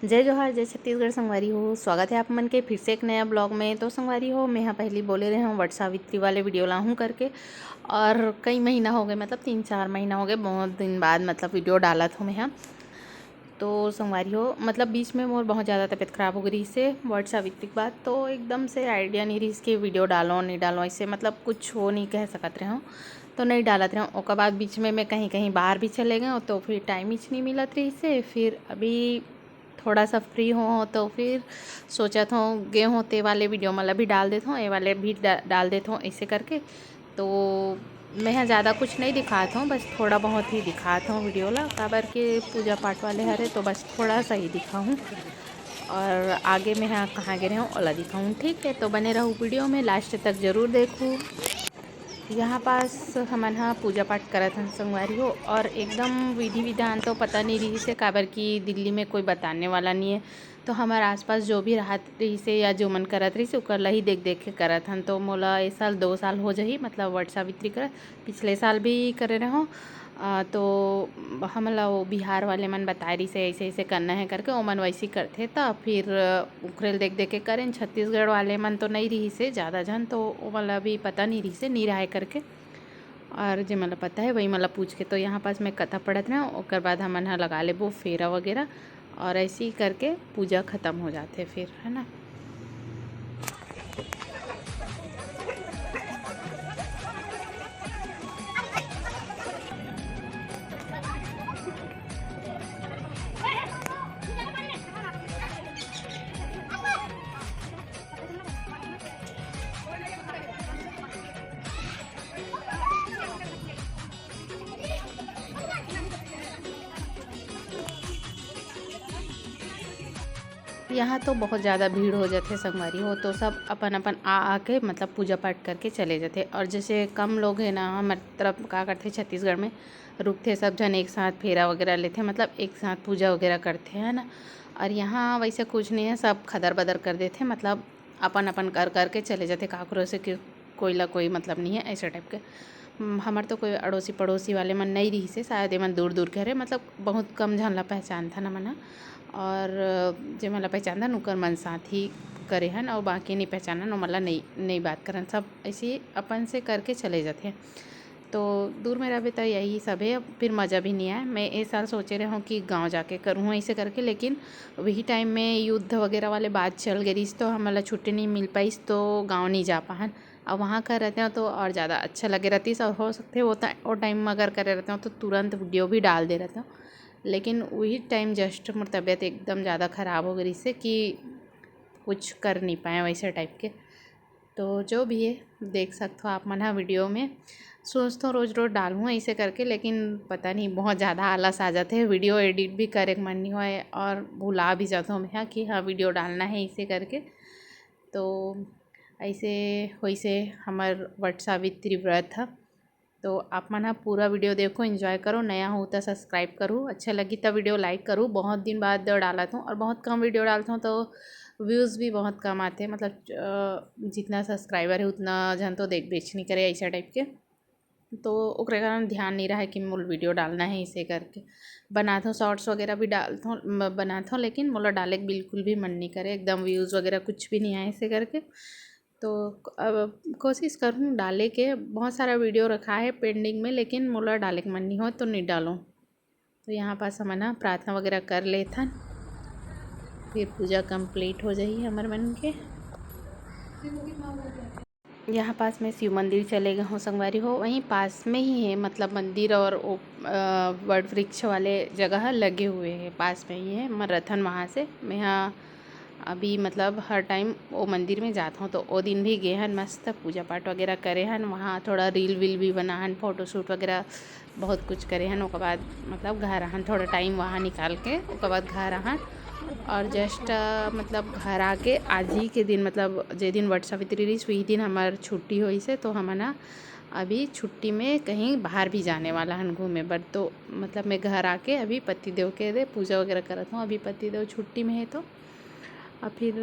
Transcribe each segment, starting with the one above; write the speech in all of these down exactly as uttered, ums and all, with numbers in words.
जय जोहार, जय छत्तीसगढ़ संगवारी हो। स्वागत है आप मन के फिर से एक नया ब्लॉग में। तो संगवारी हो, मैं यहाँ पहली बोले रहे हूँ वट सावित्री वाले वीडियो लाहूँ करके, और कई महीना हो गए, मतलब तीन चार महीना हो गए, बहुत दिन बाद मतलब वीडियो डालत हूँ मैं यहाँ। तो संगवारी हो, मतलब बीच में मोर बहुत ज़्यादा तबीयत खराब हो गई से वट सावित्री के बाद, तो एकदम से आइडिया नहीं रही कि वीडियो डालो नहीं डालो, ऐसे मतलब कुछ हो नहीं कह सकत रहे हूँ, तो नहीं डालत रहे हूँ। ओकर बाद बीच में मैं कहीं कहीं बाहर भी चले गए हूँ, तो फिर टाइम ही नहीं मिलत रही से। फिर अभी थोड़ा सा फ्री हो तो फिर सोचत हूँ गे हूँ ते वाले वीडियो मतलब भी डाल देत हूँ, ये वाले भी डा-, डाल देत हूँ ऐसे करके। तो मैं यहाँ ज़्यादा कुछ नहीं दिखात हूँ, बस थोड़ा बहुत ही दिखात हूँ वीडियो ला, काबर के पूजा पाठ वाले हरे तो बस थोड़ा सा ही दिखाऊँ। और आगे मैं यहाँ कहाँ गे रहे हूँ ओला दिखाऊँ। ठीक है, तो बने रहू वीडियो में, लास्ट तक जरूर देखू। यहाँ पास हमन ह पूजा पाठ करत हन संगवारी हो, और एकदम विधि विधान तो पता नहीं रही से, काबर कि दिल्ली में कोई बताने वाला नहीं है। तो हमर आसपास जो भी रहत रही से या जो मन करत रही से, ओकर ला ही देख देख के करत हन। तो मोला ए साल दो साल हो जही, मतलब वट सावित्री करत, पिछले साल भी करे रहो। अ, तो हमन ला वो बिहार वाले मन बताए रही से ऐसे ऐसे करना है करके, ओमन वैसे ही करथे। त फिर ओकरे ल देख देख के करेन। छत्तीसगढ़ वाले मन तो नहीं रही से ज़्यादा झन, तो ओमन ला भी पता नहीं रही से, नहीं रहे करके। और जे मन ला पता है वही मन ला पूछ के। तो यहाँ पास मैं कथा पढ़त रहे, ओकर बाद हमन ह लगा लेबो फेरा वगैरह, और ऐसे ही करके पूजा खत्म हो जाथे फिर, है ना। यहाँ तो बहुत ज़्यादा भीड़ हो जाथे संगवारी हो, तो सब अपन अपन आ आ के मतलब पूजा पाठ करके चले जाथे। और जैसे कम लोग है ना, हमारे तरफ का करथे छत्तीसगढ़ में, रुकथे सब झन एक साथ फेरा वगैरह लेथे, मतलब एक साथ पूजा वगैरह करथे, है ना। और यहाँ वैसे कुछ नहीं है, सब खदर बदर कर देथे, मतलब अपन अपन कर करके चले जाथे, काकरो से कि कोई ला कोई मतलब नहीं है, ऐसा टाइप के। हम्म, हमर तो कोई अड़ोसी पड़ोसी वाले मन नहीं रही से, शायद एमन दूर दूर के हरे, मतलब बहुत कम झन ला पहचानथन हमन ह। और जे मन ला पहचानथन, उकर मन साथ ही करे हन, और बाकी नहीं पहचानन, ओमन ला नहीं, नहीं बात करन, सब ऐसे अपन से करके चले जाथे। तो दूर में रहबे त यही सब है, फिर मज़ा भी नहीं आए। मैं ए साल सोचे रहे हूँ कि गाँव जाके करूँ ऐसे करके, लेकिन वही टाइम में युद्ध वगैरह वाले बात चल गई रहीस, तो हमन ला छुट्टी नहीं मिल पाइस, तो गाँव नहीं जा पाहन। अब वहाँ कर रहते हो तो और ज़्यादा अच्छा लगे रहतीस, और हो सकते वो ता-, वो टाइम में अगर करे रहते हो तो तुरंत वीडियो भी डाल दे रहते हो। लेकिन वही टाइम जस्ट मोर तबीयत एकदम ज़्यादा ख़राब हो गई से कि कुछ कर नहीं पाए वैसे टाइप के। तो जो भी है, देख सकते हो आप मन हा वीडियो में। सोचथों रोज रोज डालूँ ऐसे करके, लेकिन पता नहीं, बहुत ज़्यादा आलस आ जाते हैं, वीडियो एडिट भी करे के मन नहीं होए और भुला भी जाता हूँ मैं, हाँ, कि हाँ, वीडियो डालना है ऐसे करके। तो ऐसे होइसे हमर वट सावित्री व्रत ह। तो आप मन ह पूरा वीडियो देखो, एंजॉय करो। नया हो तो सब्सक्राइब करू, अच्छा लगी तो वीडियो लाइक करू। बहुत दिन बाद डालत हूँ और बहुत कम वीडियो डालत हूँ, तो व्यूज़ भी बहुत कम आते हैं, मतलब अ, जितना सब्सक्राइबर है उतना झन तो देख बेच नहीं करे, ऐसा टाइप के। तो ओकरे कारण ध्यान नहीं रहा है कि मोल वीडियो डालना है, इसे करके बनात हूँ, शॉर्ट्स वगैरह भी डालत हूँ, म-, बनात हूँ, लेकिन मोला डाले के बिल्कुल भी मन नहीं करे, एकदम व्यूज़ वगैरह कुछ भी नहीं आए इसे करके। तो अब कोशिश करूँ डाले के, बहुत सारा वीडियो रखा है पेंडिंग में, लेकिन मोला डाले के मन नहीं हो तो नहीं डालूँ। तो यहाँ पास हमन ह प्रार्थना वगैरह कर लेथन, फिर पूजा कंप्लीट हो जाही हमर मन के। यहाँ पास में शिव मंदिर चले गए हो संगवारी हो, वहीं पास में ही है, मतलब मंदिर और वो, अ, वट वृक्ष वाले जगह लगे हुए हैं, पास में ही है। मैं रथन वहाँ से, मैं यहाँ अभी मतलब हर टाइम वो मंदिर में जात हूँ, तो वो दिन भी गे हन, मस्त पूजा पाठ वगैरह करे हन, वहाँ थोड़ा रील वील भी बना हन, फोटोशूट वगैरह बहुत कुछ करे हन। ओकर बाद मतलब घर आहन, थोड़ा टाइम वहाँ निकाल के ओकर बाद घर आहन। और जस्ट मतलब घर आके आज ही के दिन, मतलब जे दिन वट सावित्री रहिस, वही दिन हमार छुट्टी होइस हे, तो हमन ह अभी छुट्टी में कहीं बाहर भी जाने वाला हन घूमे बर। तो मतलब मैं घर आके अभी पतिदेव के दे पूजा वगैरह करत हूँ, अभी पतिदेव छुट्टी में है, तो अब फिर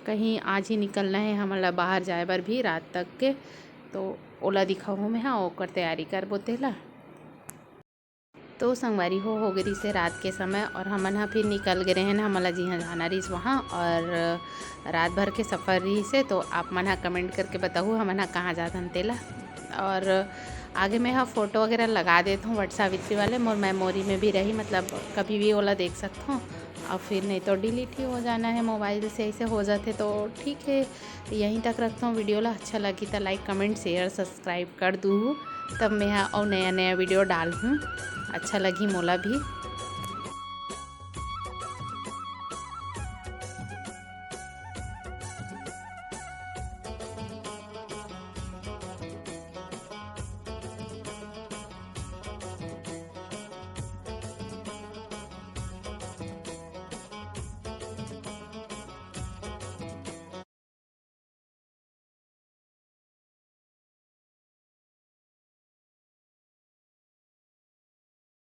कहीं आज ही निकलना है हमन ला बाहर जाए बर भी रात तक के, तो ओला दिखाहूँ मैं, हाँ, ओकर तैयारी करबो तेला। तो संगवारी हो, हो गे रिहिसे रात के समय और हमन ह फिर निकल गे रहेन, हमन ला जिहाँ जाना रिहिस वहाँ। और रात भर के सफर रिहिसे, तो आप मन ह comment करके बताहू हमन ह कहाँ जात हन तेला। और आगे मैं ह फोटो वगैरह लगा देत हूँ वट सावित्री वाले, मोर memory में भी रही, मतलब कभी भी ओला देख सकत हूँ। और फिर नहीं तो delete ही हो जाना है मोबाइल से, ऐसे हो जाते तो ठीक है। यहीं तक रखत हूँ video ला। अच्छा लगी तो like, comment, share, subscribe कर दूहू, तब मैं ह अउ नया नया video डालहूँ। अच्छा लगी मोला भी।